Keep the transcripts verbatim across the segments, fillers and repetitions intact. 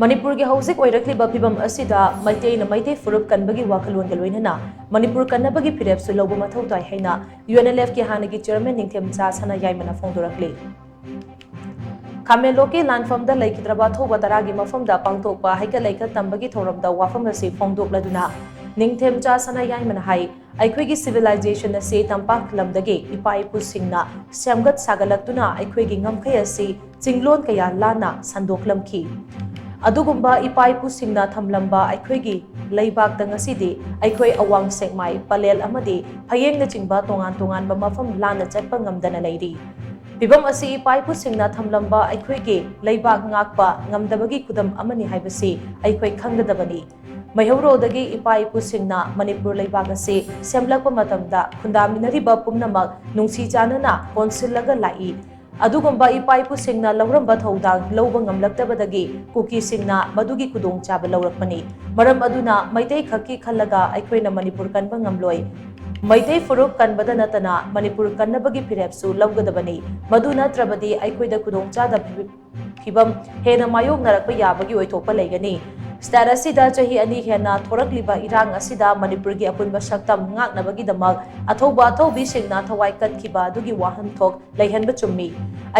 ꯃꯅꯤꯄꯨꯔꯒꯤ ꯍꯧꯖꯤꯛ ꯑꯣꯏꯔꯛꯂꯤꯕ ꯐꯤꯕꯝ ꯑꯁꯤꯗ ꯃꯩꯇꯩꯅ ꯃꯩꯇꯩ ꯐꯨꯔꯨꯞ ꯀꯟꯕꯒꯤ ꯋꯥꯈꯜꯂꯣꯟꯒ ꯂꯣꯏꯅꯅ ꯃꯅꯤꯄꯨꯔ ꯀꯟꯅꯕꯒꯤ ꯐꯤꯔꯦꯞꯁꯨ ꯂꯧꯕ ꯃꯊꯧ ꯇꯥꯏ ꯍꯥꯏꯅ UNLFꯀꯤ ꯍꯥꯟꯅꯒꯤ ꯆꯤꯌꯔꯃꯦꯟ ꯅꯤꯡꯊꯦꯝꯆꯥ ꯁꯅꯥꯌꯥꯏꯃꯅ ꯐꯣꯡꯗꯣꯔꯛꯂꯤ꯫ ꯈꯥꯃꯦꯟꯂꯣꯛꯀꯤ ꯂꯥꯟꯐꯝꯗ ꯂꯩꯈꯤꯗ꯭ꯔꯕ ꯑꯊꯧꯕ ꯇꯔꯥꯒꯤ ꯃꯐꯝꯗ ꯄꯥꯡꯊꯣꯛꯄ ꯍꯩꯀꯠ ꯂꯩꯀꯠ ꯇꯝꯕꯒꯤ ꯊꯧꯔꯝꯗ ꯋꯥꯐꯝ ꯑꯁꯤ ꯐꯣꯡꯗꯣꯛꯂꯗꯨꯅ ꯅꯤꯡꯊꯦꯝꯆꯥ ꯁꯅꯥꯌꯥꯏꯃꯅ ꯍꯥꯏ, ꯑꯩꯈꯣꯏꯒꯤ civilization ꯑꯁꯤ ꯇꯝꯄꯥꯛ ꯂꯝꯗꯒꯤ ꯏꯄꯥ ꯏꯄꯨꯁꯤꯡꯅ ꯁꯦꯝꯒꯠ ꯁꯥꯒꯠꯂꯛꯇꯨꯅ ꯑꯩꯈꯣꯏꯒꯤ ꯉꯝꯈꯩ ꯑꯁꯤ ꯆꯤꯡꯂꯣꯟ ꯀꯌꯥ ꯂꯥꯟꯅ ꯁꯟꯗꯣꯛꯂꯝꯈꯤ꯫ ꯑꯗꯨꯒꯨꯝꯕ ꯏꯄꯥ ꯏꯄꯨꯁꯤꯡꯅ ꯊꯝꯂꯝꯕ ꯑꯩꯈꯣꯏꯒꯤ ꯂꯩꯕꯥꯛꯇ ꯉꯁꯤꯗꯤ ꯑꯩꯈꯣꯏ ꯑꯋꯥꯡ ꯁꯦꯛꯃꯥꯏ, ꯄꯂꯦꯜ ꯑꯃꯗꯤ ꯐꯌꯦꯡꯅꯆꯤꯡꯕ ꯇꯣꯉꯥꯟ ꯇꯣꯉꯥꯟꯕ ꯃꯐꯝ ꯂꯥꯟꯅ ꯆꯠꯄ ꯉꯝꯗꯅ ꯂꯩꯔꯤ꯫ ꯐꯤꯚꯝ ꯑꯁꯤ ꯏꯄꯥ ꯏꯄꯨꯁꯤꯡꯅ ꯊꯝꯂꯝꯕ ꯑꯩꯈꯣꯏꯒꯤ ꯂꯩꯕꯥꯛ ꯉꯥꯛꯄ ꯉꯝꯗꯕꯒꯤ ꯈꯨꯗꯝ ꯑꯃꯅꯤ ꯍꯥꯏꯕꯁꯤ ꯑꯩꯈꯣꯏ ꯈꯪꯒꯗꯕꯅꯤ꯫ ꯃꯩꯍꯧꯔꯣꯜꯗꯒꯤ ꯏꯄꯥ ꯏꯄꯨꯁꯤꯡꯅ ꯃꯅꯤꯄꯨꯔ ꯂꯩꯕꯥꯛ ꯑꯁꯤ ꯁꯦꯝꯂꯛꯄ ꯃꯇꯝꯗ ꯈꯨꯟꯗꯥꯃꯤꯟꯅꯔꯤꯕ ꯄꯨꯝꯅꯃꯛ ꯅꯨꯡꯁꯤ ꯆꯥꯟꯅꯅ ꯀꯣꯟꯁꯤꯜꯂꯒ ꯂꯥꯛꯏ꯫ ꯑꯗꯨꯒꯨꯝꯕ ꯏꯄꯥ ꯏꯄꯨꯁꯤꯡꯅ ꯂꯧꯔꯝꯕ ꯊꯧꯗꯥꯡ ꯂꯧꯕ ꯉꯝꯂꯛꯇꯕꯗꯒꯤ ꯀꯨꯀꯤꯁꯤꯡꯅ ꯃꯗꯨꯒꯤ ꯈꯨꯗꯣꯡꯆꯥꯕ ꯂꯧꯔꯛꯄꯅꯤ꯫ ꯃꯔꯝ ꯑꯗꯨꯅ ꯃꯩꯇꯩ ꯈꯛꯀꯤ ꯈꯜꯂꯒ ꯑꯩꯈꯣꯏꯅ ꯃꯅꯤꯄꯨꯔ ꯀꯟꯕ ꯉꯝꯂꯣꯏ꯫ ꯃꯩꯇꯩ ꯐꯨꯔꯨꯞ ꯀꯟꯕꯗ ꯅꯠꯇꯅ ꯃꯅꯤꯄꯨꯔ ꯀꯟꯅꯕꯒꯤ ꯐꯤꯔꯦꯞꯁꯨ ꯂꯧꯒꯗꯕꯅꯤ꯫ ꯃꯗꯨ ꯅꯠꯇ꯭ꯔꯕꯗꯤ ꯑꯩꯈꯣꯏꯗ ꯈꯨꯗꯣꯡꯆꯥꯗꯕ ꯐꯤꯕꯝ ꯍꯦꯟꯅ ꯃꯥꯌꯣꯛꯅꯔꯛꯄ ꯌꯥꯕꯒꯤ ꯑꯣꯏꯊꯣꯛꯄ ꯂꯩꯒꯅꯤ꯫ State ꯑꯁꯤꯗ ꯆꯍꯤ ꯑꯅꯤ ꯍꯦꯟꯅ ꯊꯣꯔꯛꯂꯤꯕ ꯏꯔꯥꯡ ꯑꯁꯤꯗ ꯃꯅꯤꯄꯨꯔꯒꯤ ꯑꯄꯨꯟꯕ ꯁꯛꯇꯝ ꯉꯥꯛꯅꯕꯒꯤꯗꯃꯛ ꯑꯊꯧꯕ ꯑꯊꯧꯕꯤꯁꯤꯡꯅ ꯊꯋꯥꯏ ꯀꯠꯈꯤꯕ ꯑꯗꯨꯒꯤ ꯋꯥꯍꯟꯊꯣꯛ ꯂꯩꯍꯟꯕ ꯆꯨꯝꯃꯤ꯫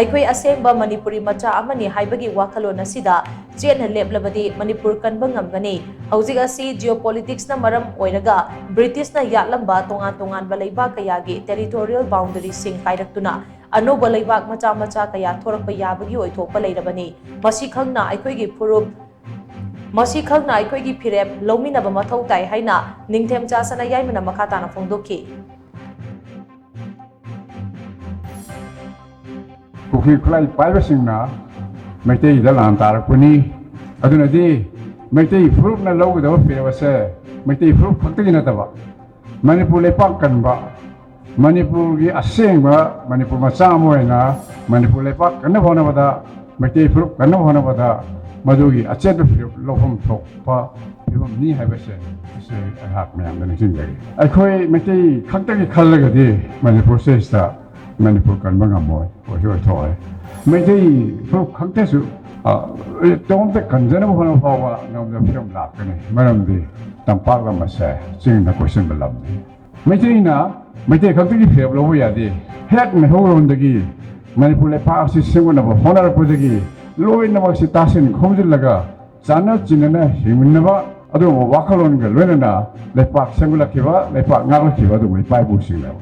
ꯑꯩꯈꯣꯏ ꯑꯁꯦꯡꯕ ꯃꯅꯤꯄꯨꯔꯤ ꯃꯆꯥ ꯑꯃꯅꯤ ꯍꯥꯏꯕꯒꯤ ꯋꯥꯈꯜꯂꯣꯟ ꯑꯁꯤꯗ ꯆꯦꯠꯅ ꯂꯦꯞꯂꯕꯗꯤ ꯃꯅꯤꯄꯨꯔ ꯀꯟꯕ ꯉꯝꯒꯅꯤ꯫ ꯍꯧꯖꯤꯛ ꯑꯁꯤ geopoliticsꯅ ꯃꯔꯝ ꯑꯣꯏꯔꯒ ꯕ꯭ꯔꯤꯇꯤꯁꯅ ꯌꯥꯠꯂꯝꯕ ꯇꯣꯉꯥꯟ ꯇꯣꯉꯥꯟꯕ ꯂꯩꯕꯥꯛ ꯀꯌꯥꯒꯤ territorial boundaryꯁꯤꯡ ꯀꯥꯏꯔꯛꯇꯨꯅ ꯑꯅꯧꯕ ꯂꯩꯕꯥꯛ ꯃꯆꯥ ꯃꯆꯥ ꯀꯌꯥ ꯊꯣꯔꯛꯄ ꯌꯥꯕꯒꯤ ꯑꯣꯏꯊꯣꯛꯄ ꯂꯩꯔꯕꯅꯤ꯫ ꯃꯁꯤ ꯈꯪꯅ ꯑꯩꯈꯣꯏꯒꯤ ꯐꯨꯔꯨꯞ, ꯃꯁꯤ ꯈꯪꯅ ꯑꯩꯈꯣꯏꯒꯤ ꯐꯤꯔꯦꯞ ꯂꯧꯃꯤꯟꯅꯕ ꯃꯊꯧ ꯇꯥꯏ ꯍꯥꯏꯅ ꯅꯤꯡꯊꯦꯝꯆꯥ ꯁꯅꯥꯌꯥꯏꯃꯅ ꯃꯈꯥ ꯇꯥꯅ ꯐꯣꯡꯗꯣꯛꯈꯤ꯫ ꯀꯨꯀꯤ ꯈꯨꯠꯂꯥꯏ ꯄꯥꯏꯕꯁꯤꯡꯅ ꯃꯩꯇꯩꯗ ꯂꯥꯟ ꯇꯥꯔꯛꯄꯅꯤ꯫ ꯑꯗꯨꯅꯗꯤ ꯃꯩꯇꯩ ꯐꯨꯔꯨꯞꯅ ꯂꯧꯒꯗꯕ ꯐꯤꯔꯦꯞ ꯑꯁꯦ ꯃꯩꯇꯩ ꯐꯨꯔꯨꯞ ꯈꯛꯇꯒꯤ ꯅꯠꯇꯕ, ꯃꯅꯤꯄꯨꯔ ꯂꯩꯄꯥꯛ ꯀꯟꯕ, ꯃꯅꯤꯄꯨꯔꯒꯤ ꯑꯁꯦꯡꯕ ꯃꯅꯤꯄꯨꯔ ꯃꯆꯥ ꯑꯃ ꯑꯣꯏꯅ ꯃꯅꯤꯄꯨꯔ ꯂꯩꯄꯥꯛ ꯀꯟꯅꯕ ꯍꯣꯠꯅꯕꯗ, ꯃꯩꯇꯩ ꯐꯨꯔꯨꯞ ꯀꯟꯅꯕ ꯍꯣꯠꯅꯕꯗ ꯃꯗꯨꯒꯤ ꯑꯆꯦꯠꯄ ꯐꯤꯔꯦꯞ ꯂꯧꯐꯝ ꯊꯣꯛꯄ ꯐꯤꯕꯝꯅꯤ ꯍꯥꯏꯕꯁꯦ ꯑꯁꯤ ꯑꯩꯍꯥꯛ ꯃꯌꯥꯝꯗ ꯅꯤꯡꯁꯤꯡꯖꯔꯤ꯫ ꯑꯩꯈꯣꯏ ꯃꯩꯇꯩ ꯈꯛꯇꯒꯤ ꯈꯜꯂꯒꯗꯤ ꯃꯅꯤꯄꯨꯔ ꯁꯤꯗꯩꯁꯤꯗ ꯃꯅꯤꯄꯨꯔ ꯀꯟꯕ ꯉꯝꯃꯣꯏ, ꯑꯣꯏꯁꯨ ꯑꯣꯏꯊꯣꯛꯑꯣꯏ꯫ ꯃꯩꯇꯩ ꯐꯨꯔꯨꯞ ꯈꯛꯇꯁꯨ ꯏꯇꯣꯝꯇ ꯀꯟꯖꯅꯕ ꯍꯣꯠꯅꯕ ꯐꯥꯎꯕ ꯉꯝꯗꯕ ꯐꯤꯕꯝ ꯂꯥꯛꯀꯅꯤ꯫ ꯃꯔꯝꯗꯤ ꯇꯝꯄꯥꯛ ꯂꯝ ꯑꯁꯦ ꯆꯤꯡꯅ ꯀꯣꯏꯁꯤꯟꯕ ꯂꯝꯅꯤ꯫ ꯃꯩꯇꯩꯅ ꯃꯩꯇꯩ ꯈꯛꯇꯒꯤ ꯐꯤꯔꯦꯞ ꯂꯧꯕ ꯌꯥꯗꯦ꯫ ꯍꯦꯛ ꯃꯩꯍꯧꯔꯣꯟꯗꯒꯤ ꯃꯅꯤꯄꯨꯔ ꯂꯩꯄꯥꯛ ꯑꯁꯤ ꯁꯦꯝꯒꯠꯅꯕ ꯍꯣꯠꯅꯔꯛꯄꯗꯒꯤ ꯂꯣꯏꯅꯃꯛꯁꯤ ꯇꯥꯁꯤꯟ ꯈꯣꯝꯖꯤꯜꯂꯒ ꯆꯥꯟꯅ ꯆꯤꯟꯅꯅ ꯍꯤꯡꯃꯤꯟꯅꯕ ꯑꯗꯨꯒꯨꯝꯕ ꯋꯥꯈꯜꯂꯣꯟꯒ ꯂꯣꯏꯅꯅ ꯂꯩꯄꯥꯛ ꯁꯦꯝꯒꯠꯂꯛꯈꯤꯕ, ꯂꯩꯄꯥꯛ ꯉꯥꯛꯂꯛꯈꯤꯕ ꯑꯗꯨꯒꯨꯝꯕ ꯏꯄꯥ ꯏꯄꯨꯁꯤꯡꯅꯦꯕ꯫